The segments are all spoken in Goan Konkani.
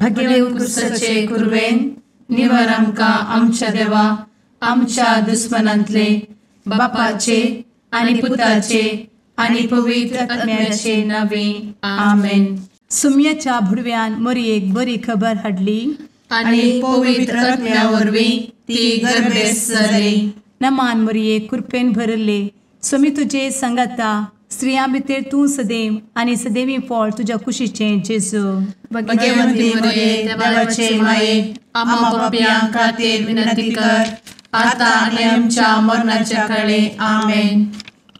भगेव कुरवेन निवर आमकां आमच्या देवा आमच्या दुस्मनांतले बापाचे आनी पुताचे आनी पवित्र आत्म्याचे नावे आमेन. सुम्याच्या भुडव्यान मोरयेक बरी खबर हाडली आनी पवित्र आत्म्या वरवीं ती गर्भेस्त जाली. नमान मोरये, कृपेन भरले, स्वामी तुजे संगाता, स्त्रियां भितर तूं सदैव आनी सदैवी फळ तुज्या कुशीचें जेजू. भगवंती मोरये, देवाचे माये, आम्हा पापयां खातीर विनंती कर आता आनी आमच्या मरणाच्या काळे. आमेन.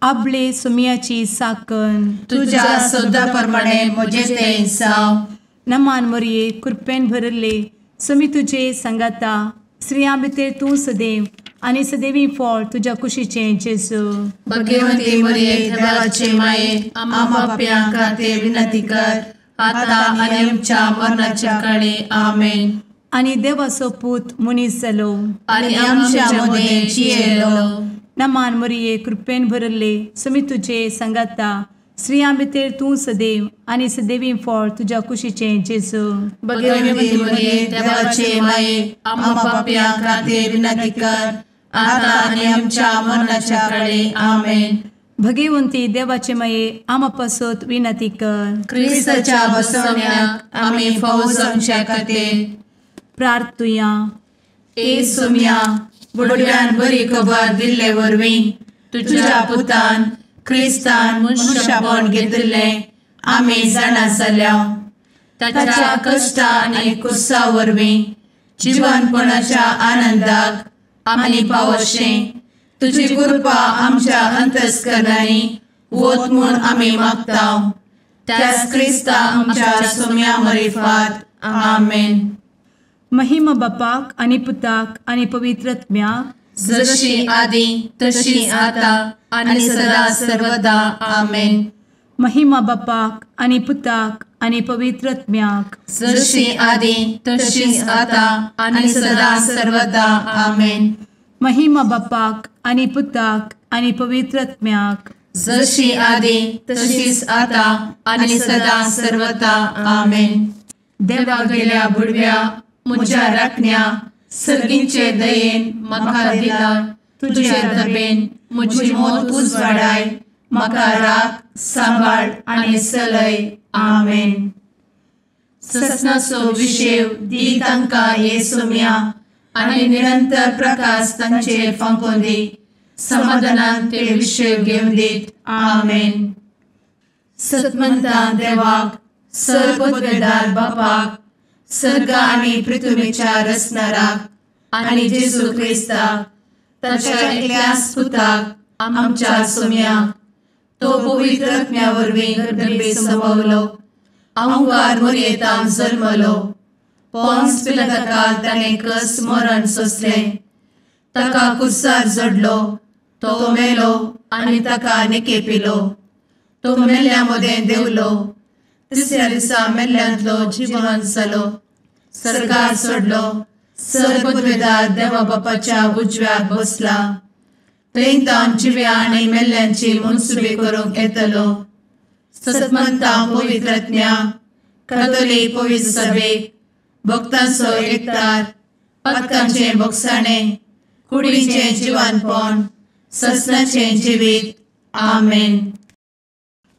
आपले सुम्याची साकन तुज्या सदा प्रमाणे म्हजें तें जावं. नमान मोरये, कृपेन भरले, स्वामी तुजे संगाता, स्त्रियां भितर तूं सदैव आनी सदैवी फळ तुज्या कुशीचें जेजू. भगवंती मोरये, देवाचे माये, आम्हा पापयां खातीर विनंती कर आता आनी आमच्या मरणाच्या काळे. आमेन. आनी देवाचो पूत मनीस जालो आनी आमच्या मदें जियेलो. नमान मोरये, कृपेन भरले, स्वामी तुजे संगाता, स्त्रियां भितर तूं सदैव आनी सदैवी फळ तुज्या कुशीचें जेजू. भगवंती मोरये, देवाचे माये, आम्हा पापयां खातीर विनंती कर आता आनी आमच्या मरणाच्या काळे. आमेन. भगवंती देवाचे माये, आम्हा पासत विनंती कर. क्रिस्ताच्या बसवण्याक आमी फावो जावच्या खातीर प्रार्थुया. ए सुम्या, बुडव्यान बरी खबर दिल्ले वरवीं तुज्या पुतान क्रिस्तान मनशापण घेतिल्लें आमी जाणा जाल्या. ताच्या कश्टा आनी कुसा वरवीं जिवनपणाच्या आनंदाक आमी पावशें तुजी कृपा आमच्या अंतस्करणांनी वत म्हूण आमी मागता. त्याच क्रिस्ता आमच्या सुम्या मरिफात. आमेन. महिमा बापाक आनी पुताक आनी पवित्र आत्म्याक, जशी आदी तशी आता आनी सदा सर्वदा. आमेन. महिमा बापाक आनी पुताक आनी पवित्र आत्म्याक, जशी आदी तशी आता आनी सदा सर्वदा. आमेन. महिमा बापाक आनी पुताक आनी पवित्र आत्म्याक, जशी आदी तशीच आता आनी सदा सर्वदा. आमेन. देवा गेल्या बुडव्या म्हज्या राखण्या सर्गींचे दयेन म्हाका दिला तुजे दबेन म्हजी मोत उजवाडाय, म्हाका राख सांबाळ आनी चलय. आमेन. ससनाचो विशेव दी तांकां हे सोम्या आनी निरंतर प्रकाश तांचेर फांकोवन दी, समाधानान ते विशेव घेवन दीत. आमेन. सतमंता देवाक, सर्वपदवेदार बापाक, सर्ग आनी पृथ्वीच्या रचणाराक आनी जेजू क्रिस्ताक ताच्या एकल्याच पुताक आमच्या सोम्याक, तो पवित्र आत्म्या वरवीं गर्भे संभवलो, अहंकार मोरयेतान जल्मलो, पोन्स पिलाताकाल ताणें कस मरण सोंसलें, ताका कुर्सार जडलो, तो मेलो आनी ताका निकेपिलो, तो मेल्ल्या मदें देंवलो, तिसऱ्या दिसा मेल्ल्यांतलो जिवन जालो, सर्गार सोडलो, सर्वपदवेदार देवा बापाच्या उजव्याक बसला, थंय तावन जिव्या आनी मेल्ल्यांची मनसुबी करूंक येतलो. सतमंता पवित्र आत्म्या, कातोलीक पवित्र सभेक, भक्तांचो एकतार, पातकांचें भोगसाणें, कुडीचें जिवानपण, ससनाचें जिवीत. आमेन.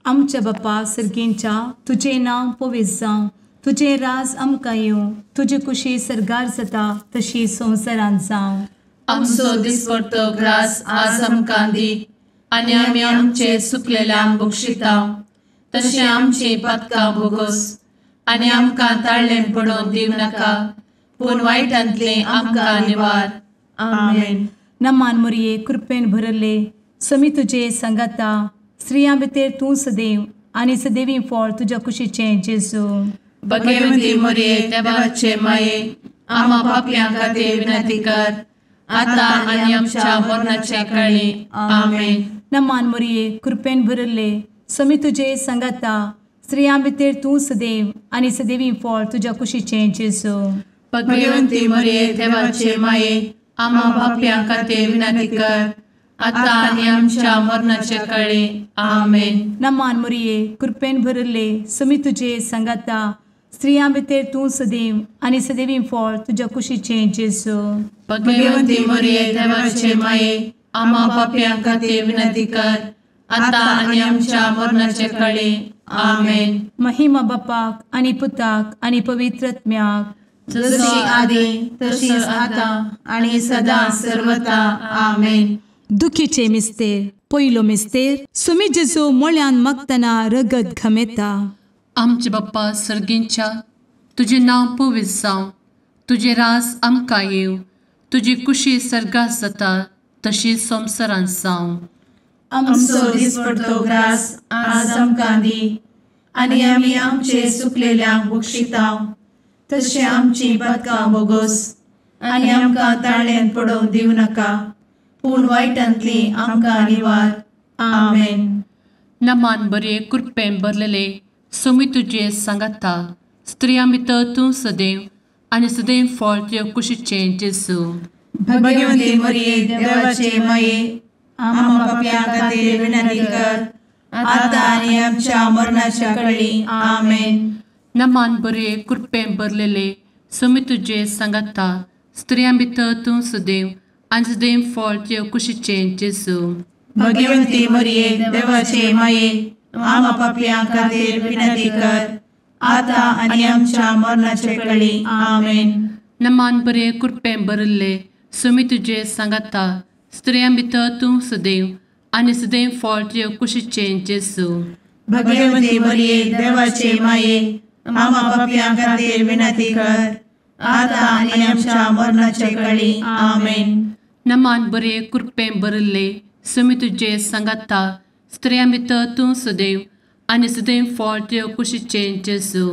आमच्या बापा सर्गींच्या, तुजें नांव पवित्र जावं, तुजें राज आमकां येवं, तुजी कुशी सर्गार जाता तशी संवसारांत जावं. आमचो दिसपडतो ग्रास आज आमकां दी आनी आमी आमचे सुकलेल्यांक बक्षिता तशें आमची पातकां भोगोस आनी आमकां ताळ्ळें पडोवन दिवं नाका, पूण वायटांतलें आमकां निवार. आमेन. नमान मोरये, कृपेन भरले, स्वामी तुजे संगाता, स्त्रियां भितर तूं सदैव आनी सदैवी फळ तुज्या कुशीचें जेजू. भगवंती मोरये, देवाचे माये, आम्हा पापयां खातीर विनंती कर आता आनी आमच्या मरणाच्या काळी. आमेन. नमान मोरये, कृपेन भरले, स्वामी तुजे संगाता, स्त्रियां भितर तूं सदैव आनी सदैवी फळ तुज्या कुशीचें जेजू. भगवंती मोरये, देवाचे माये, आम्हा पापयां खातीर विनंती कर आता आनी आमच्या मरणाच्या काळी. आमेन. नमान मोरये, कृपेन भरले, स्वामी तुजे संगाता, स्त्रियां भितर तूं सदैव आनी सदैवी फळ तुज्या कुशीचें जेजू. भगवंती मरिये देवाचे माये, आम्हा पापयां खातीर विनंती कर, आतां आनी आमच्या मरणाचे कळे. आमेन. महिमा बापाक आनी पुताक आनी पवित्र आत्म्याक, जशी आदी तशीच आतां आनी सदां सर्वता. आमेन. दुखीचे मिस्तेर. पयलो मिस्तेर, सुमी जेजू मोळ्यान मागतना रगत घमेता. आमचे बाप्पा सर्गींच्या, तुजें नांव पवित्र जावं, तुजें रास आमकां येवं, तुजी कुशी सर्गात जाता तशी संवसारांत जावं. आमचो दिसपडतो ग्रास आज आमकां दी, आनी आमी आमचे सुकलेल्यांक बक्षिता तशें आमची पातकां बोगोस, आनी आमकां ताळ्यान पडोवंक दिवं नाका, पूण वायटांतली आमकां निवार. आमेन. नमान बरे कृपेन भरलेले सोमी तुजे सांगाता, स्त्रियां भितर तूं सदैव आनी सदैव फळ तुज्या कुशीचें जेजू. भगवंती मरिये देवाचे माये, आम्हा पापयां खातीर विनंती कर, आतां आनी आमच्या मरणाच्या कळी. आमेन. नमान बरे कृपेन भरलेले सोमी तुजे सांगाता, स्त्रियां भितर तूं सदैव आनी सदैव फळ तुज्या कुशीचें जेजू. भगवंती मरिये देवाचे माये, आम्हा पापयां खातीर विनंती कर, आतां आनी आमच्या मरणाचे कळी. आमेन. नमान बरे कृपेन भरिल्ले सोमी तुजे सांगाता, स्त्रियां भितर तूं सदैव आनी सदैव फळ तुज्या कुशीचें जेजू. भगवंती मरिये देवाचे माये, आम्हा पापयां खातीर विनंती कर, आतां आनी आमच्या मरणाचे कळी. आमेन. नमान बरे कृपेन भरिल्ले सोमी तुजे सांगाता, स्त्रियां भितर तूं सदैव आनी सदैव फळ तुज्या कुशीचें जेजू.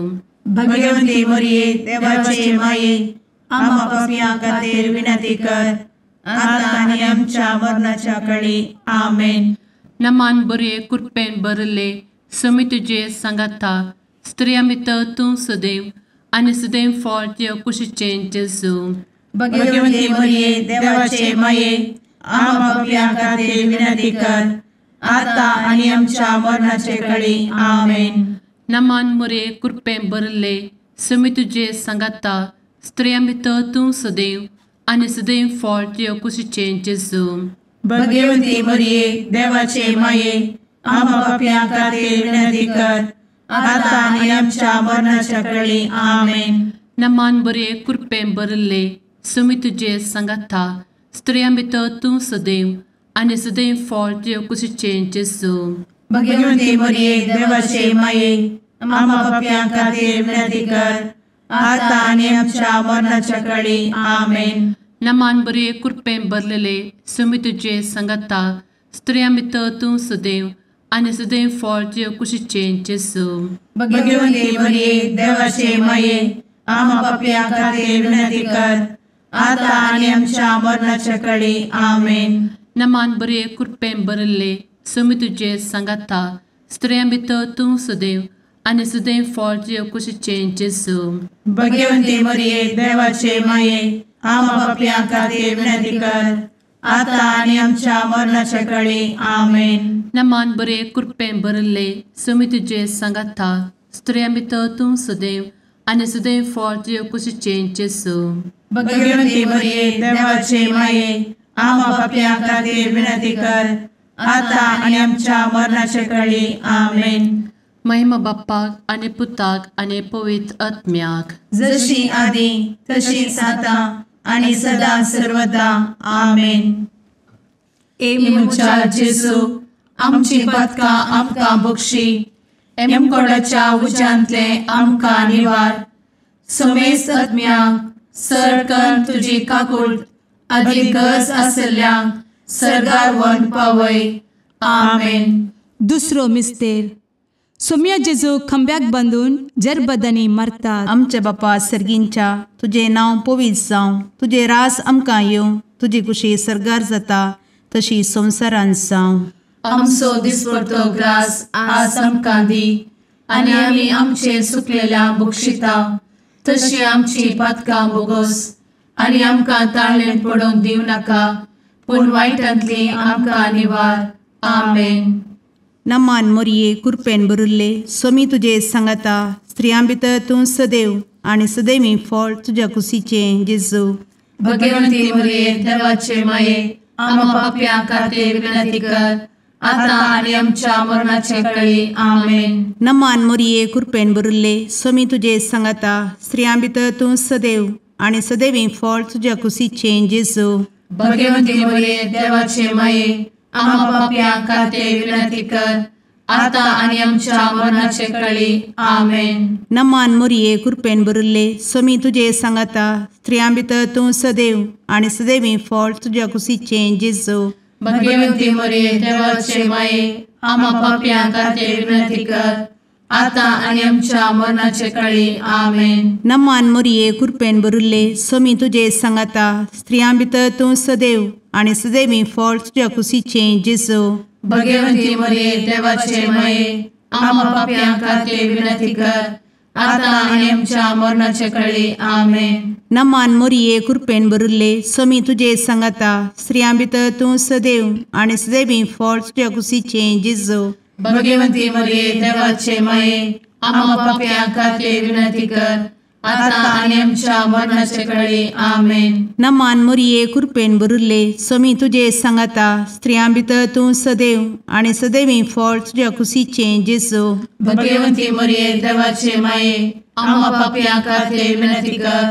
भगवंती मरिये देवाचे माये, आम्हा पापयां खातीर विनंती कर, आतां आनी आमच्या मरणाच्या कळी. आमेन. नमान बरे कृपेन भरिल्ले सोमी तुजे सांगाता, स्त्रियां भितर तूं सदैव आनी सदैव फळ तुज्या कुशीचें जेजू. भगवंती मरिये देवाचे माये, आम्हा पापयां खातीर विनंती कर, आतां आनी आमच्या मरणाचे कळी. आमेन. नमान मरिये कृपेन भरिल्ले सोमी तुजे सांगाता, स्त्रियां भितर तूं सदैव आनी सदैव फळ तुज्या कुशीचें जेजू. भगवंती मरिये देवाचे माये, आम्हा पापयां खातीर विनंती कर, आतां आनी आमच्या मरणाच्या कळी. आमेन. नमान बरे कृपेन भरिल्ले सोमी तुजे सांगाता, स्त्रियां भितर तूं सदैव आनी सदैव फळ तुज्या कुशीचें जेजू. भगवंती मरिये देवाचे माये, आम्हा पापयां खातीर विनंती कर, आतां आनी आमच्या मरणाच्या कळी. आमेन. नमान बरे कृपेन भरलेले सोमी तुजे सांगाता, स्त्रियां भितर तूं सदैव आनी सदैव फळ तुज्या कुशीचें जेजू. भगवंती मरिये देवाचे माये, आम्हा पापयां खातीर विनंती कर, आतां आनी आमच्या मरणाच्या कळी. आमेन. नमान बरे कृपेन भरिल्ले सोमी तुजे सांगाता, स्त्रियां भितर तूं सदैव आनी सदैव फळ तुज्या कुशीचें जेजू. भगवंती मरिये देवाचे माये, आम्हा पापयां खातीर विनंती कर, आतां आनी आमच्या मरणाच्या कळी. आमेन. नमान बरे कृपेन भरिल्ले सोमी तुजे सांगाता, स्त्रियां भितर तूं सदैव आनी सदैव फळ तुज्या कुशीचें जेजू. भगवंती मरिये देवाचे माये, आम्हा पापयां खातीर विनंती कर, आतां आनी आमच्या मरणाचे कळी. आमेन. महिमा बाप्पाक आनी पुताक आनी पवित्र आत्म्याक, जशी आदी तशीच आतां आनी सदां सर्वदा. आमेन. ए म्हज्या जेजू, आमची पातकां आमकां बक्षी, एमकोडाच्या उज्यांतले आमकां निवार, समेस्त आत्म्यांक सर तुजी काकूट आदी गरज आसल्ल्यांक सर्गार व्हरून पावय. आमेन. दुसरो मिस्तेर, सोम्या जेजू खांब्याक बांदून जरबदांनी मारतात. आमच्या बापा सर्गींच्या, तुजें नांव पवित्र जावं, तुजें रास आमकां येवं, तुजी कुशी सर्गार जाता तशी संवसारांत जावं. आमचो दिसपडतो ग्रास आज आमकां दी, आनी आमी आमचे सुकलेल्या बक्षिता तशी आमची पातकां बोगोस, आनी आमकां ताळ्ळेन पडोवंक दिवं नाका, पूण वायटांतली आमकां निवार. आमेन. नमान मोरये कृपेन भरिल्ले, स्वामी तुजे सांगाता, स्त्रियां भितर तूं सदैव आनी सदैवी फळ तुज्या कुशीचें जेजू। भगवंती मरिये देवाचे माये आम्हा पाप्यां खातीर विनंती कर आता आनी आमच्या मरणाचे वेळी। आमेन। नमान मरिये कृपेन भरिल्ले स्वामी तुजे सांगाता स्त्रियां भितर तूं सदैव आनी सदैवी फळ तुज्या कुशीचें जेजू। भगवंती मरिये देवाचे माये आम्हा पाप्यां खातीर विनंती कर आता आनी आमच्या मरणाचे वेळी। आमेन। नमान मरिये कृपेन भरिल्ले स्वामी तुजे सांगाता स्त्रियां भितर तूं सदैव आनी सदैवी फळ तुज्या कुशीचें जेजू। भगवंती मरिये देवाचे माये आम्हा पाप्यां खातीर विनंती कर आता आनी आमच्या मरणाचे वेळी। आमेन। नमान मरिये कृपेन भरिल्ले स्वामी तुजे सांगाता स्त्रियां भितर तूं सदैव आनी सदैवी फळ तुज्या कुशीचें जेजू। भगवंती मरिये देवाचे माये आम्हा पाप्यां खातीर विनंती कर आता आनी आमच्या मरणाचे वेळी। आमेन। नमान मरिये कृपेन भरिल्ले स्वामी तुजे सांगाता स्त्रियां भितर तूं सदैव आनी सदैवी फळ तुज्या कुशीचें जेजू। भगवंती मरिये देवाचे माये आम्हा पाप्यां खातीर विनंती कर आता आनी आमच्या मरणाचे वेळी। आमेन। नमान मरिये कृपेन भरिल्ले स्वामी तुजे सांगाता स्त्रियां भितर तूं सदैव आनी सदैवी फळ तुज्या कुशीचें जेजू। भगवंती मरिये देवाचे माये आम्हा पाप्यां खातीर विनंती कर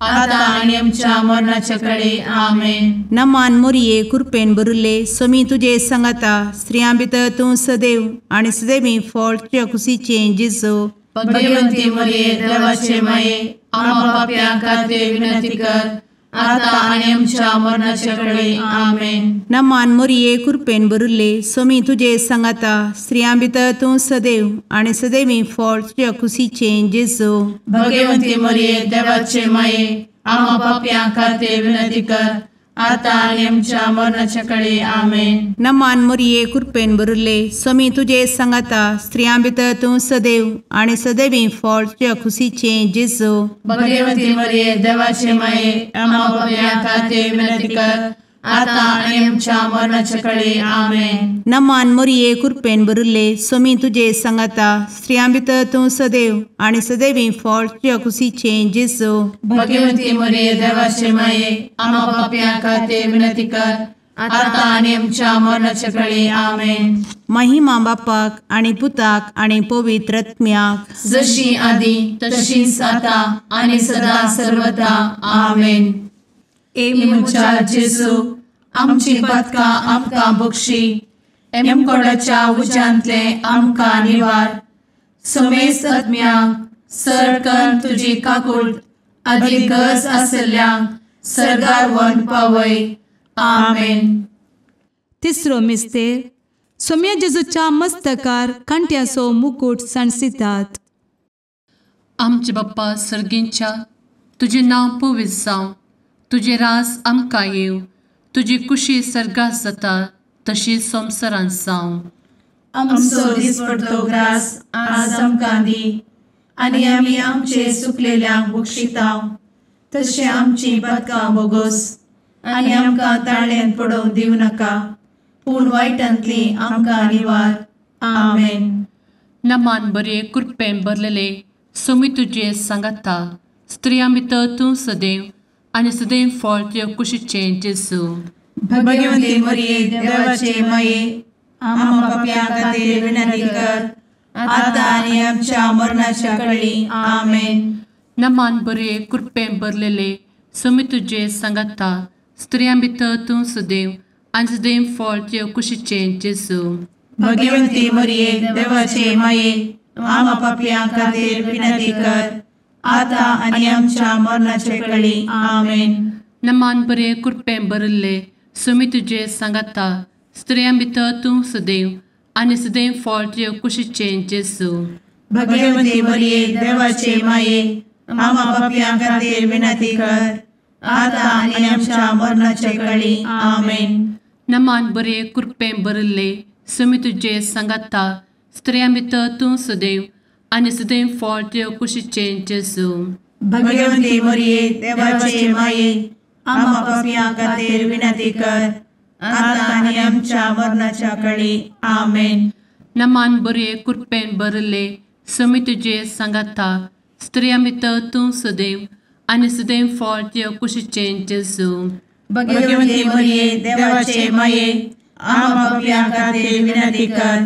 आता आनी आमच्या मरणाचे वेळी। आमेन। नमान मरिये कृपेन भरिल्ले स्वामी तुजे सांगाता स्त्रियां भितर तूं सदैव आनी सदैवी फळ तुज्या कुशीचें जेजू। भगवंती मरिये देवाचे माये आम्हा पाप्यां खातीर विनंती कर आता आनी आमच्या मरणाचे वेळी। आमेन। नमान मरिये कृपेन भरिल्ले स्वामी तुजे सांगाता स्त्रियां भितर तूं सदैव आनी सदैवी फळ तुज्या कुशीचें जेजू। भगवंती मरिये देवाचे माये आम्हा पाप्यां खातीर विनंती कर आता आनी आमच्या मरणाचे वेळी। आमेन। नमान मरिये कृपेन भरिल्ले स्वामी तुजे सांगाता स्त्रियां भितर तूं सदैव आनी सदैवी फळ तुज्या कुशीचें जेजू। भगवंती मरिये देवाचे माये आम्हा पाप्यां खातीर विनंती कर आता आनी आमच्या मरणाचे वेळी। आमेन। नमान मरिये कृपेन भरिल्ले स्वामी तुजे सांगाता स्त्रियां भितर तूं सदैव आनी सदैवी फळ तुज्या कुशीचें जेजू। भगवंती मरिये देवाचे माये आम्हा पाप्यां खातीर विनंती कर आता आनी आमच्या मरणाचे वेळी। आमेन। महिमा बापाक आनी पुताक आनी पवित्र आत्म्याक जशी आदी तशीच आता आनी सदा सर्वदा। आमेन। ए म्हज्या जेजू आमची पातकां आमकां बक्षी एमकोडाच्या उज्यांतले आमकां निवार समेस्त आत्म्यांक सरकन तुजी काकूट आदी गरज आशिल्ल्यांक सर्गार व्हरून पावय। आमेन। तिसरो मिस्तेर सोम्या जेजूच्या मस्तकार कांट्याचो मुकूट सांडसितात। आमचे बाप्पा सर्गींच्या तुजें नांव पवित्र जावं, तुजें राज आमकां येवं, तुजी कुशी सर्गात जाता तशी संवसारांत जावं। आमचो दिसपडतो ग्रास आज आमकां दी आनी आमी आमचे सुकलेल्यांक बक्षिता तशें आमची पातकां बोगोस आनी आमकां ताळ्यान पडोवंक दिवं नाका पूण वायटांतली आमकां निवार। आमेन। नमान बरे कृपेन भरलेले स्वामी तुजे सांगाता स्त्रियां भितर तूं सदैव आनी सदैव फळ तुज्या कुशीचें जेजू। भगवंती मरिये देवाचे माये आम्हा पाप्यां खातीर विनंती कर आता आनी आमच्या मरणाच्या वेळी। आमेन। नमान बरे कृपेन भरलेले स्वामी तुजे सांगाता स्त्रियां भितर तूं सदैव आनी सदैव फळ तुज्या कुशीचें जेजू। भगवंती मरिये देवाचे माये आम्हा पाप्यां खातीर विनंती कर आता आनी आमच्या मरणाचे वेळी। आमेन। नमान बरे कृपेन भरिल्ले स्वामी तुजे सांगाता स्त्रियां भितर तूं सदैव आनी सदैव फळ तुज्या कुशीचें जेजू। भगवंती मरिये देवाचे माये आम्हा पाप्यां खातीर विनंती कर आता आनी आमच्या मरणाचे वेळी। आमेन। नमान बरे कृपेन भरिल्ले स्वामी तुजे सांगाता स्त्रियां भितर तूं सदैव आनी सदैव फळ तुज्या कुशीचें जेजू। भगवंती मरिये देवाचे माये आम्हा पाप्यां खातीर विनंती कर आता आनी आमच्या मरणाच्या वेळी। आमेन। नमान बरे कृपेन भरिल्ले समी तुजे सांगाता स्त्रियां भितर तूं सदैव आनी सदैव फळ तुज्या कुशीचें जेजू. भगवती मरिये देवाचे माये आम्हा पाप्यां खातीर विनंती कर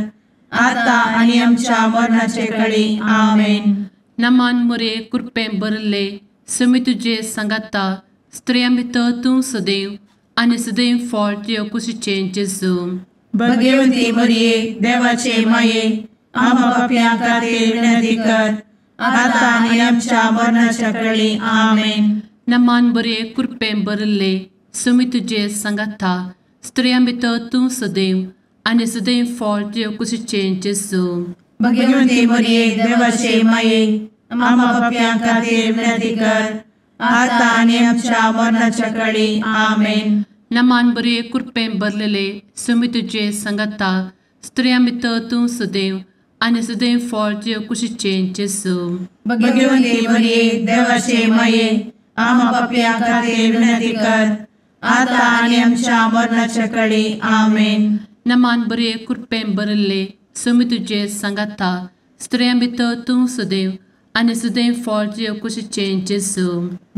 आता आनी आमच्या मरणाचे कळी. आमेन. नमान मोरये कृपेन भरिल्ले समी तुजे सांगाता स्त्रियां भितर तूं सदैव आनी सदैव फळ तुज्या कुशीचें जेजू. भगवती मरिये देवाचे माये आम्हा पाप्यां खातीर विनंती कर आता आनी आमच्या मरणाच्या कळी. आमेन. नमान बरे कृपेन भरिल्ले समी तुजे सांगाता स्त्रियां भितर तूं सदैव आनी सदैव फळ तुज्या कुशीचें जेजू. भगवती मरिये देवाचे माये आम्हा पाप्यां खातीर विनंती कर आता आनी आमच्या मरणाच्या कळी. आमेन. नमान बरे कृपेन भरलेले समी तुजे सांगाता स्त्रियां भितर तूं सदैव आनी सदैव फळ तुज्या कुशीचें जेजू. भगवती मरिये देवाचे माये आम्हा पाप्यां खातीर विनंती कर आता आनी आमच्या मरणाच्या कळी. आमेन. नमान बरे कृपेन भरिल्ले समी तुजे सांगाता स्त्रियां भितर तूं सदैव आनी सदैव फळ तुज्या कुशीचें जेजू.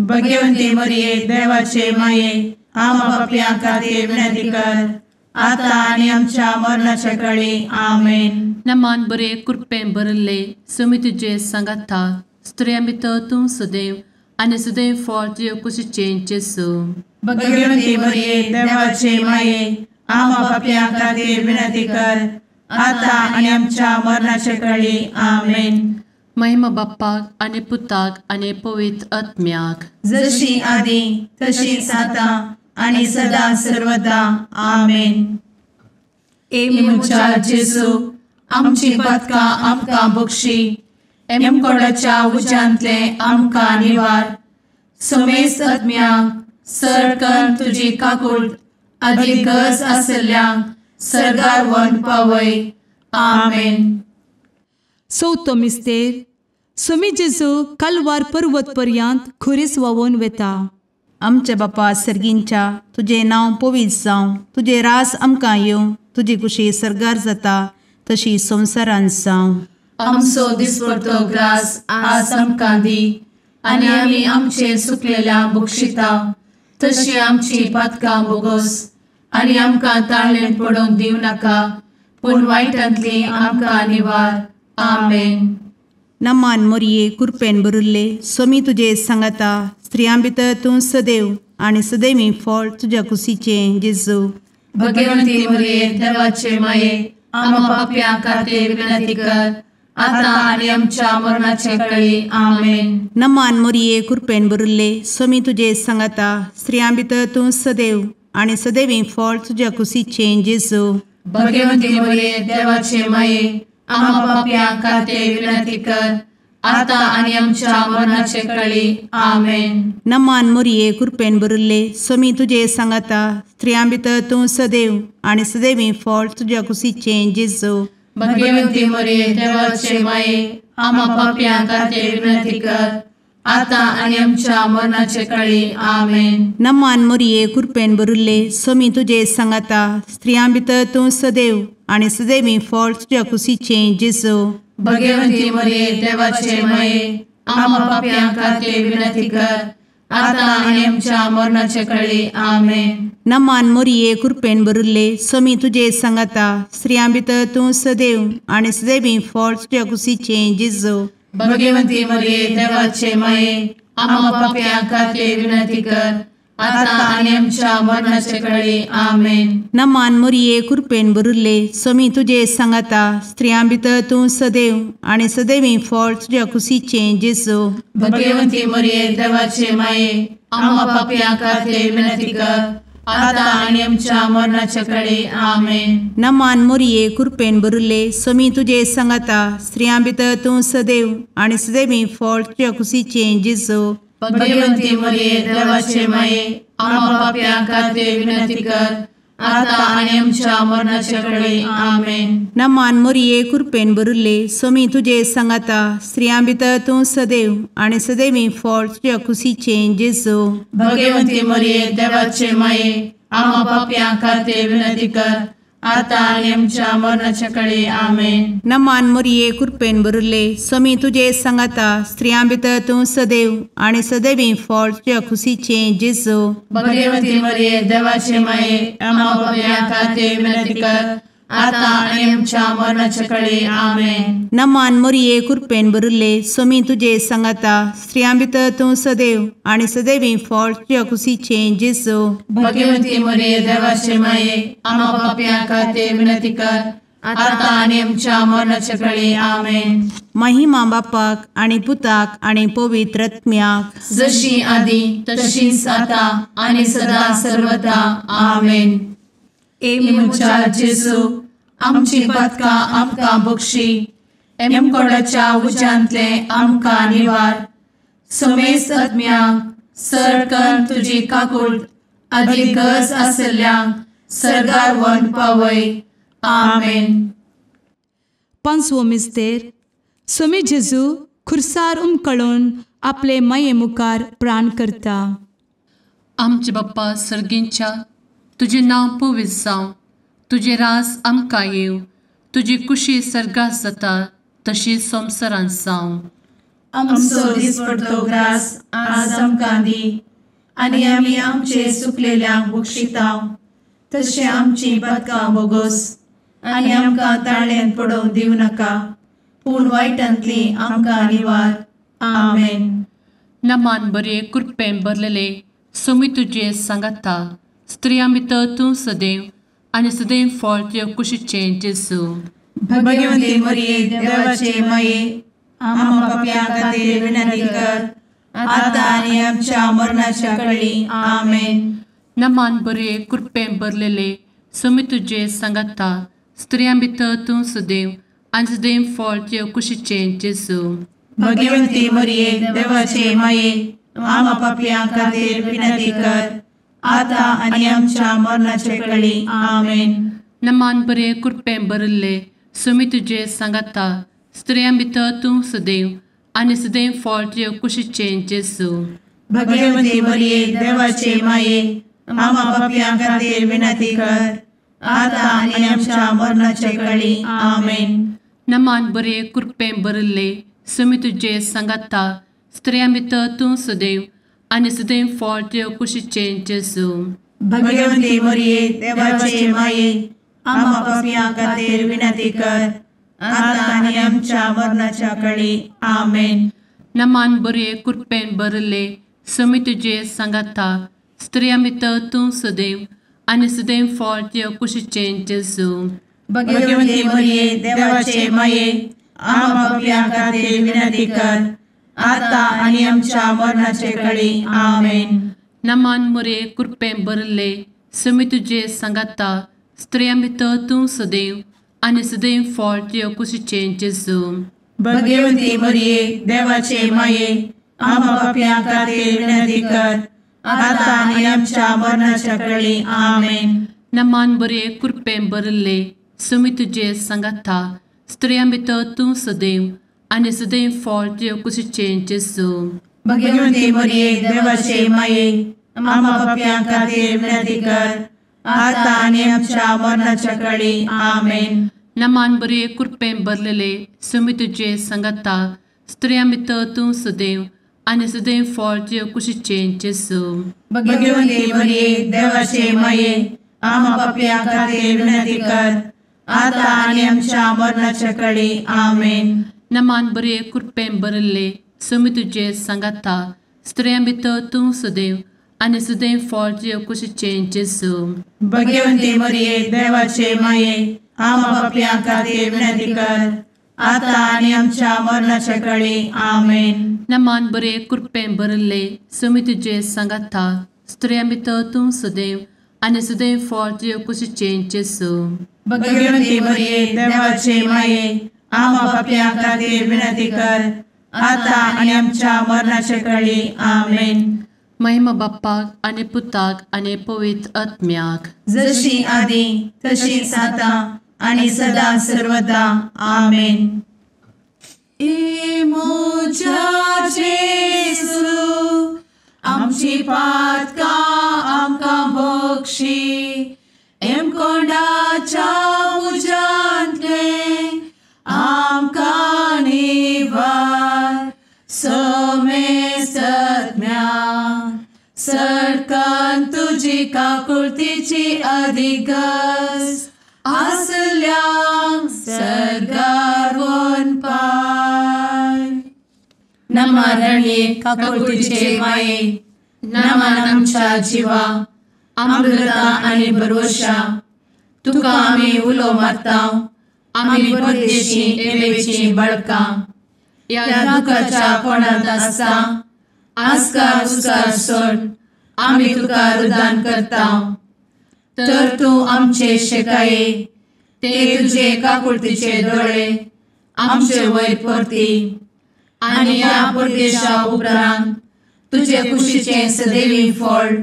भगवती मरिये देवाचे माये आम्हा पाप्यां खातीर विनंती कर आता आनी आमच्या मरणाच्या कळी. आमेन. नमान बरे कृपेन भरिल्ले समी तुजे सांगाता स्त्रियां भितर तूं सदैव आनी सदैव फळ तुज्या कुशीचें जेजू. भगवती मरिये देवाचे माये आम्हा पाप्यां खातीर विनंती कर आता आनी आमच्या मरणाच्या कळी. आमेन. महिमा बाप्पाक आनी पुताक आनी पवित्र आत्म्याक, जशी आदी तशीच आता आनी सदा सर्वदा. आमेन. ए म्हज्या जेजू आमची पातकां आमकां बक्षी, एमकोडाच्या उज्यांतले आमकां निवार, समेस्त आत्म्यांक सरकन तुजी काकूट आदी गरज आसल्ल्यांक सर्गार व्हरून पावय. आमेन. चवथो मिस्तेर सुमी जेजू कालवार पर्वत पर्यंत खुरीस व्हांवून वेता. आमच्या बापा सर्गींच्या तुजें नांव पवित्र जावं, तुजें राज आमकां येवं, तुजी कुशी सर्गार जाता तशी संवसारांत जावं. आमचो दिसपडतो ग्रास आज आमकां दी आनी आमी आमचे सुकलेल्या बक्षिता तशी आमची पातकां बोगोस आनी आमकां ताळेन पडोवंक दिवं नाका पूण वायटांतली आमकां निवार. आमेन. नमान मोरये कृपेन भरिल्ले सोमी तुजे सांगाता स्त्रियां भितर तूं सदैव आनी सदैवी फळ तुज्या कुशीचें जेजू. भगवंती मोरये देवाचे माये आम्हा पाप्यां खातीर विनंती कर आता आनी आमच्या मरणाचे कळी. आमेन. नमान मोरये कृपेन भरिल्ले सोमी तुजे सांगाता स्त्रियां भितर तूं सदैव आनी सदैवी फळ तुज्या कुशीचें जेजू. भगवंती मोरये देवाचे माये आम्हा पाप्यां खातीर विनंती कर आता आनी आमच्या मरणाचे कळी. आमेन. नमान मोरये कृपेन भरिल्ले सोमी तुजे सांगाता स्त्रियां भितर तूं सदैव आनी सदैवी फळ तुज्या कुशीचें जेजू. भगवंती मोरये देवाचे माये आम्हा पाप्यां खातीर विनंती कर आता आनी आमच्या मरणाचे कळी. आमेन. नमान मोरये कृपेन भरिल्ले सोमी तुजे सांगाता स्त्रियां भितर तूं सदैव आनी सदैवी फळ तुज्या कुशीचें जेजू. भगवंती मोरये देवाचे माये आम्हा पाप्यां खातीर विनंती कर आता आनी आमच्या मरणाचे कळी. आमेन. नमान मोरये कृपेन भरिल्ले सोमी तुजे सांगाता स्त्रियां भितर तूं सदैव आनी सदैवी फळ तुज्या कुशीचें जेजू. भगवंती मोरये देवाचे माये आम्हा पाप्यां खातीर विनंती कर आता आनी आमच्या मरणाचे कळी. आमेन. नमान मोरये कृपेन भरिल्ले सोमी तुजे सांगाता स्त्रियां भितर तूं सदैव आनी सदैवी फळ तुज्या कुशीचें जेजू. भगवंती मोरये देवाचे माये आम्हा पाप्यां खातीर विनंती कर आता आनी आमच्या मरणाचे कळी. आमेन. नमान मोरये कृपेन भरिल्ले सोमी तुजे सांगाता स्त्रियां भितर तूं सदैव आनी सदैवी फळ तुज्या कुशीचें जेजू. भगवंती मोरये देवाचे माये आम्हा पाप्यां खातीर विनंती कर आता आनी आमच्या मरणाचे कळी. आमेन. नमान मोरये कृपेन भरिल्ले सोमी तुजे सांगाता स्त्रियां भितर तूं सदैव आनी सदैवी फळ तुज्या कुशीचें जेजू. भगवंती मोरये देवाचे माये आम्हा पाप्यां खातीर विनंती कर आतां आनी आमच्या मरणाच्या कळे. आमेन. नमान मोरये कृपेन भरिल्ले, स्वामी तुजे सांगाता, स्त्रियां भितर तूं सदैव आनी सदैवी फळ तुज्या खुशीचें जेजू. भगवती मरिये देवाचे माये, आम्हा पाप्यां खातीर विनंती कर, आतां आनी आमच्या मरणाच्या कळे. आमेन. नमान मोरये कृपेन भरिल्ले, स्वामी तुजे सांगाता, स्त्रियां भितर तूं सदैव आनी सदैवी फळ तुज्या खुशीचें जेजू. भगवती मरिये देवाचे माये, आम्हा पाप्यां खातीर विनंती कर, आतां आनी आमच्या मरणाच्या कळे. आमेन. महिमा बापाक आनी पुताक आनी पवित्र आत्म्याक, जशी आदी तशीच आतां आनी सदा सर्वदा. आमेन. ए म्हज्या जेजू, आमची पातकां आमकां बक्षी, एमकोडाच्या उज्यांतले आमकां निवार, समेस्त आत्म्यांक सरकन तुजी काकूट आदी गरज आसल्ल्यांक सर्गार व्हरून पावय. आमेन. पांचवो मिस्तेर. स्वामी जेजू खुर्सार उमकळून आपले माये मुखार प्राण करता. आमचे बाप्पा सर्गींच्या, तुजें नांव पवित्र जावं, तुजें राज आमकां येवं, तुजी कुशी सर्गात जाता तशी संवसारांत जावं. आमचो दिसपडतो ग्रास आज आमकां दी, आनी आमी आमचे सुकलेल्यांक बक्षितांव, तशें आमची पातकां बोगोस, आनी आमकां ताळ्यांत पडोवंक दिवं नाका, पूण वायटांतली आमकां निवार. आमेन. नमान बरे कृपेन भरलेले, स्वामी तुजे सांगाता, स्त्रियां भितर तूं सदैव आनी सदैव फळ तुज्या कुशीचें जेजू. भगवती मरिये देवाचे माये, आम्हा पाप्यां खातीर विनंती कर, आतां आनी आमच्या मरणाच्या कळी. आमेन. नमान बरे कृपेन भरलेले, स्वामी तुजे सांगाता, स्त्रियां भितर तूं सदैव आनी सदैव फळ तुज्या कुशीचें जेजू. भगवती मरिये देवाचे माये, आम्हा पाप्यां खातीर विनंती कर, आतां आनी आमच्या मरणाचे कळी. आमेन. नमान बरे कृपेन भरिल्ले, स्वामी तुजे सांगाता, स्त्रियां भितर तूं सदैव आनी सदैव फळ तुज्या कुशीचें जेजू. भगवती मरिये देवाचे माये, आम्हा पाप्यां खातीर विनंती कर, आतां आनी आमच्या मरणाचे कळी. आमेन. नमान बरे कृपेन भरिल्ले, स्वामी तुजे सांगाता, स्त्रियां भितर तूं सदैव आनी सदैव फळ तुज्या कुशीचें जेजू. भगवती मरिये देवाचे माये, आम्हा पाप्यां खातीर विनंती कर, आतां आनी आमच्या मरणाच्या कळी. आमेन. नमान बरे कृपेन भरिल्ले, स्वामी तुजे सांगाता, स्त्रियां भितर तूं सदैव आनी सदैव फळ तुज्या कुशीचें जेजू. भगवती मरिये देवाचे माये, आम्हा पाप्यां खातीर विनंती कर, आतां आनी आमच्या मरणाचे कळी. आमेन. नमान मरिये कृपेन भरिल्ले, स्वामी तुजे सांगाता, स्त्रियां भितर तूं सदैव आनी सदैव फळ तुज्या कुशीचें जेजू. भगवती मरिये देवाचे माये, आम्हा पाप्यां खातीर विनंती कर, आतां आनी आमच्या मरणाच्या कळी. आमेन. नमान बरे कृपेन भरिल्ले, स्वामी तुजे सांगाता, स्त्रियां भितर तूं सदैव आनी सदैव फळ तुज्या कुशीचें जेजू. भगवती मरिये देवाचे माये, आम्हा पाप्यां खातीर विनंती कर, आतां आनी आमच्या मरणाच्या कळी. आमेन. नमान बरे कृपेन भरलेले, स्वामी तुजे सांगाता, स्त्रियां भितर तूं सदैव आनी सदैव फळ तुज्या कुशीचें जेजू. भगवती मरिये देवाचे माये, आम्हा पाप्यां खातीर विनंती कर, आतां आनी आमच्या मरणाच्या कळी. आमेन. नमान बरे कृपेन भरिल्ले, स्वामी तुजे सांगाता, स्त्रियां भितर तूं सदैव आनी सदैव फळ तुज्या कुशीचें जेजू. भगवती मरिये देवाचे माये, आम्हा पाप्यां खातीर विनंती कर, आतां आनी आमच्या मरणाच्या कळी. आमेन. नमान बरे कृपेन भरिल्ले, स्वामी तुजे सांगाता, स्त्रियां भितर तूं सदैव आनी सदैव फळ तुज्या कुशीचें जेजू. भगवती मरिये देवाचे माये, आम्हा पाप्यां खातीर विनंती कर, आतां आनी आमच्या मरणाच्या कळी. आमेन. महिमा बाप्पाक आनी पुताक आनी पवित्र आत्म्याक, जशी आदी तशीच आतां आनी सदा सर्वदा. आमेन. ए म्हज्या जेजू, आमची पातकां आमकां बक्षी, एमकोंडाच्या तुजी काकुळतीची अधिगस आसल्यांक सर्गार वनपाय. नमा रणये काकुळतीचे माये, नमन आमच्या जिवा, अमृता आनी भरवशा, तुका आमी उलो मारता, आमी परदेशी एवेची बळकां, ह्या दुखाच्या कोणांत आसता आस्कार उस्कार सोड आमी तुका रुदान करता. तर तूं आमचे शेकाये ते तुजे काकुळतीचे दोळे आमचे वयर परती आनी ह्या परदेशा उपरांत तुजे कुशीचें सदैवी फळ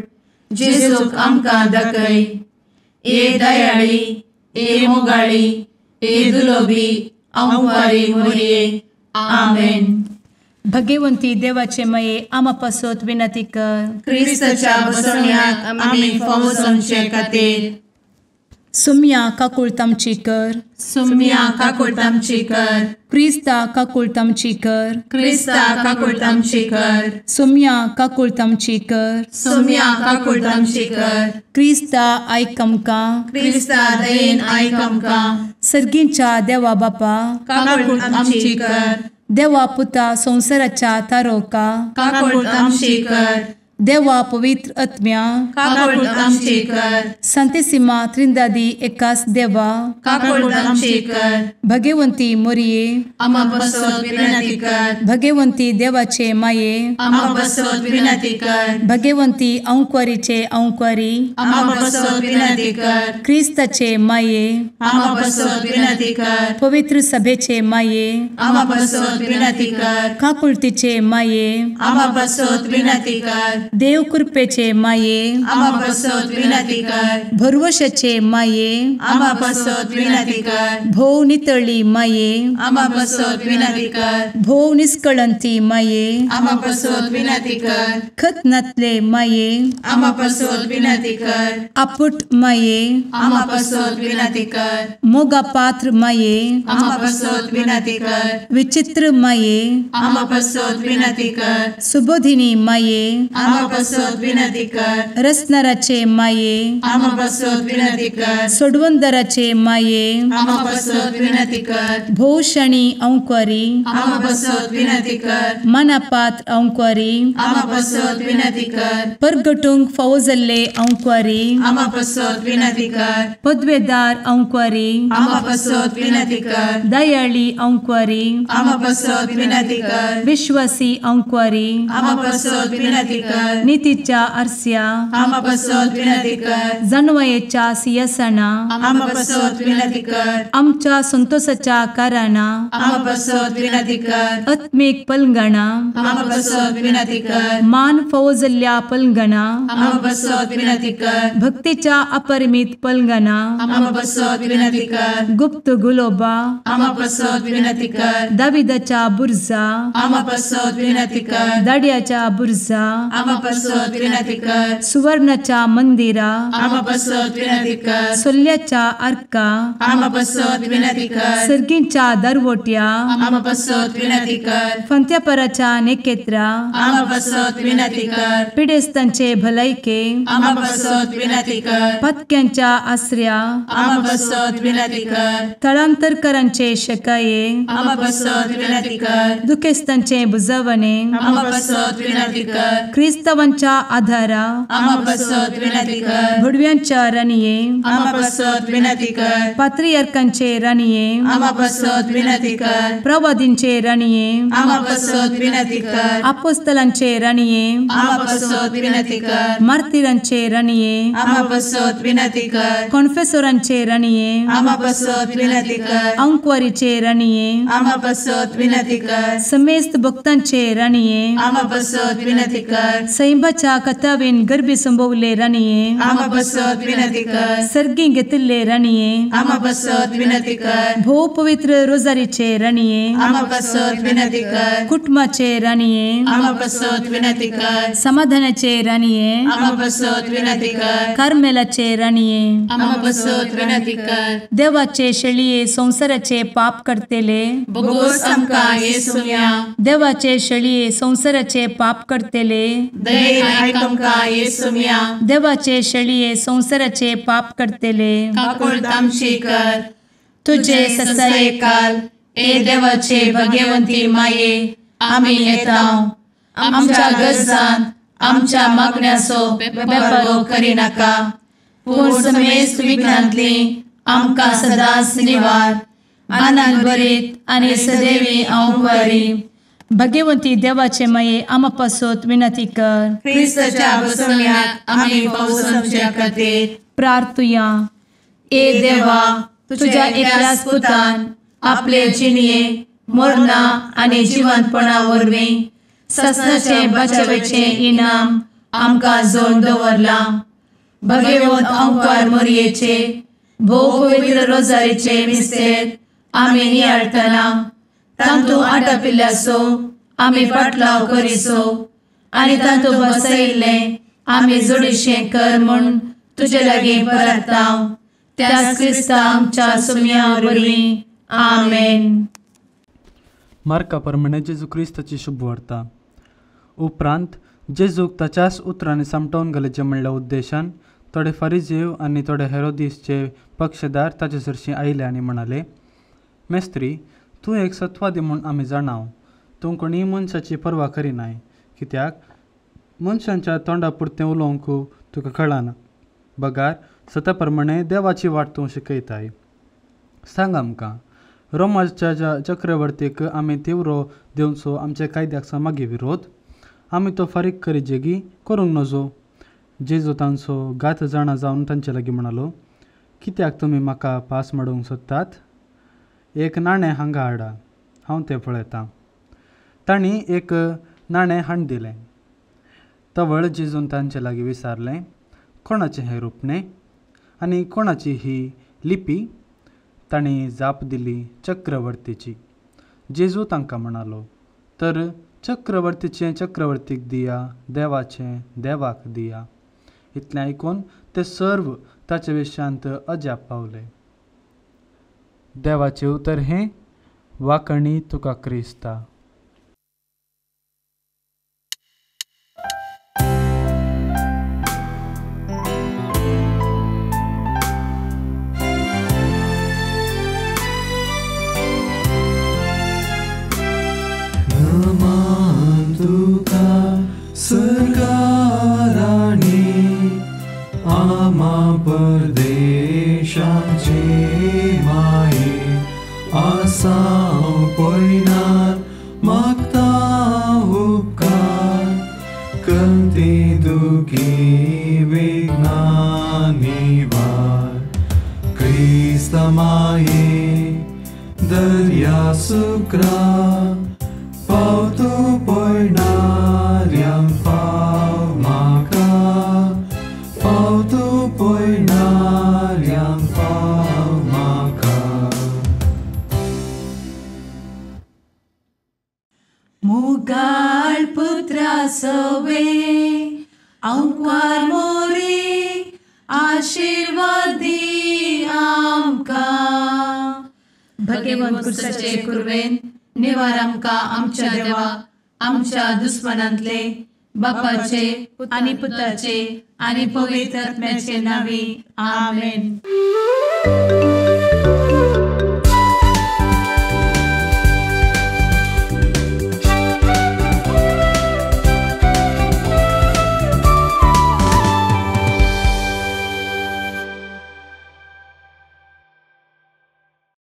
जेजूक आमकां दाखय. ए दयाळी, ए मोगाळी, ए दुलोबी अंवारी मोरये. आमेन. भगवंती देवाचे मये आमा पासत विनंती कर. क्रिस्ताच्या बसवण्याक आमी फावो जावचे खातीर. सुम्या काकुळत आमची कर. सुम्या काकुळत आमची कर. क्रिस्ता काकुळत आमची कर. क्रिस्ता काकुळत आमची कर. सुम्या काकुळत आमची कर. सुम्या काकुळत आमची कर. क्रिस्ता आयक आमकां. क्रिस्ता दयेन आयक आमकां. सर्गींच्या देवा बापा काकुळत आमची कर. देवा पुता संवसाराच्या तारोका काकुळत आमची कर. देवा पवित्र आत्म्या काकुळत आमची कर. संतेसिमा त्रिंदादी एकास देवा काकुळत आमची कर. भगवंती मोरये आमा पासत विनंती कर. भगवंती देवाचे माये आमा पासत विनंती कर. भगवंती अंकुरीचे अंकुरी आमा पासत विनंती कर. क्रिस्ताचे माये आमा पासत विनंती कर. पवित्र सभेचे माये आमा पासत विनंती कर. काकुळतीचे माये आमा पासत विनंती कर. देव कृपेचे माये आमा पासत विनंती कर. भरवशाचे माये आमा पासत विनंती कर. भोव नितळी माये आमा पासत विनंती कर. भोव निष्कळंती माये आमा पासत विनंती कर. खत नातले माये आमा पासत विनंती कर. आपुट माये आमा पासत विनंती कर. मोगा पात्र माये आमा पासत विनंती कर. विचित्र माये आमा पासत विनंती कर. सुबोधिनी माये आमा पासत विनंती कर. रसनाराचे माये आमा पासत विनंती कर. सोडवंदराचे माये आमा पासत विनंती कर. भोवशणी अंकुरी आमा पासत विनंती कर. मनापात्र अंकुरी आमा पासत विनंती कर. परगटूंक फावो जाल्ले अंकुरी आमा पासत विनंती कर. पदवेदार अंकुरी आमा पासत विनंती कर. दयाळी अंकुरी आमा पासत विनंती कर. विश्वासी अंकुरी आमा पासत विनंती कर. नितीच्या आरस्या आमा पासत विनंती कर. जानवयेच्या सिंहासना आमा पासत विनंती कर. आमच्या संतोषाच्या कारणा आमा पासत विनंती कर. आत्मीक पलंगणा आमा पासत विनंती कर. मान फावो जाल्ल्या पलंगणा आमा पासत विनंती कर. भक्तीच्या अपरिमित पलंगणा आमा पासत विनंती कर. गुप्त गुलोबा आमा पासत विनंती कर. दाविदाच्या बुर्जा आमा पासत विनंती कर. दाड्याच्या बुर्जा आमा पासत विनंती कर. सुवर्णाच्या मंदिरा आमा पासत विनंती कर. सोल्ल्याच्या आर्का आमा पासत विनंती कर. सर्गींच्या दरवट्या आमा पासत विनंती कर. फंत्यापराच्या नेकेत्रा आमा पासत विनंती कर. पिडेस्तांचे भलायके आमा पासत विनंती कर. पत्क्यांच्या आसऱ्या आमा पासत विनंती कर. थळांतरकरांचे शकाये आमा पासत विनंती कर. दुखेस्तांचे बुजवणे आमा पासत विनंती कर. क्रिस्तावांच्या आधारा आमा पासत विनंती कर. भुडव्यांच्या राणये आमा पासत विनंती कर. पात्रियार्कांचे राणये आमा पासत विनंती कर. प्रवादींचे राणये आमा पासत विनंती कर. आपोस्तलांचे राणये आमा पासत विनंती कर. मार्तिरांचे राणये आमा पासत विनंती कर. कॉन्फेसोरांचे राणये आमा पासत विनंती कर. अंकुवारीचे राणये आमा पासत विनंती कर. समेस्त भक्तांचे राणये आमा पासत विनंती कर. सैंबाच्या कथावेन गर्भी संभवले राणये आमा पासत विनंती कर. सर्गी घेतिल्ले राणये आमा पासत विनंती कर. भोव पवित्र रोजारीचे राणये आमा पासत विनंती कर. कुटुंबाचे राणये आमा पासत विनंती कर. समाधानाचे राणये आमा पासत विनंती कर. कार्मेलाचे राणये आमा पासत विनंती कर. देवाचे शेळये संवसाराचे पाप करतेले बोगोस आमकां येसुम्या देवाचे शेळये संवसाराचे पाप करतेले दयेन आयक आमकां येसुम्या. देवाचे शेळये संवसाराचे पाप करतले काकुळट आमची कर. तुजे ससायेकाल ए देवाचे भगवंती माये आमी येता आमच्या गरजान आमच्या मागण्याचो बेपर्वो करिनाका पूण समेस्त विघ्नांतली आमकां सदांच निवार. आनंद भरीत आनी सदैवी अंवकारी. भगवंती देवाचे माये आमा पासत विनंती कर. क्रिस्ताच्या बसवण्याक आमी पावसाच्या खातीर प्रार्थुया. ए देवा तुझ्या एकल्याच पुतान आपले जिणये मरणा आनी जिवंतपणा वरवीं ससनाचे बचावेचे इनाम आमकां जोड दवरलां. भगवंत अंकार मोरयेचे भोव पवित्र रोजारीचे मिस्तेर आमी नियाळटना तांतू आटापिल्ल्याचो आमी पाटलाव करिसो आनी तांतू बसयिल्लें आमी जोडीशें कर म्हूण तुजे लागीं परता त्याच क्रिस्ता आमच्या सुम्या वरवीं. आमेन. मार्का प्रमाणे जेजू क्रिस्ताची शुभवार्ता. उपरांत जेजूक ताच्याच उतरांनी सामटोवन घालचें म्हणल्या उद्देशान थोडे फारिजेव आनी थोडे हेरोदीसचे पक्षदार ताचे सरशीं आयले आनी म्हणाले, मेस्त्री, तूं एक सत्वादी म्हूण आमी जाणाव. तूं कोणीय मनशाची पर्वा करिनाय, कित्याक मनशांच्या तोंडा पुरतें उलोवंक तुका कळना, बगार सता प्रमाणे देवाची वाट तूं शिकयताय. सांग आमकां, रोमाच्या चक्रवर्तीक आमी तिवरो दिवचो आमच्या कायद्याक सामागी विरोध आमी तो फारीक करिजेगी करूंक नजो. जेजू तांचो गात जाणा जावन तांचे लागीं म्हणालो, कित्याक तुमी म्हाका पास माडोवंक सोदतात? एक नाणें हांगा हाडा, हांव तें पळयतां. तांणी एक नाणें हाडून दिलें. तवळ जेजून तांचे लागीं विचारलें, कोणाचें हें रुपणें आनी कोणाची ही लिपी? तांणी जाप दिली, चक्रवर्तीची. जेजू तांकां म्हणालो, तर चक्रवर्तीचें चक्रवर्तीक दिया, देवाचें देवाक दिया. इतलें आयकून ते सर्व ताचे विशयांत अजाप पावले. देवाचें उतर हें वाकणी तुका क्रिस्ता. नमन तुका सरकाराणी आमा परदेशाचे माये आसाव पयनार मागता उपकार कंती दुखी विघ्ना निवार. क्रिस्त माये दर्या सुक्रा पावतो पयणाऱ्यांक पाव म्हाका, पावतो पयणाऱ्यांक पाव म्हाका. मुगाळ पुत्रा सवे अंकार मोरे आशीर्वादी आमकां. भगवंत क्रिस्ताचे कुर्वेन निवार आमकां आमच्या देवा आमच्या दुस्मनांतले बापाचे आनी पुताचे आनी पवित्र आत्म्याचे नांवी. आमेन.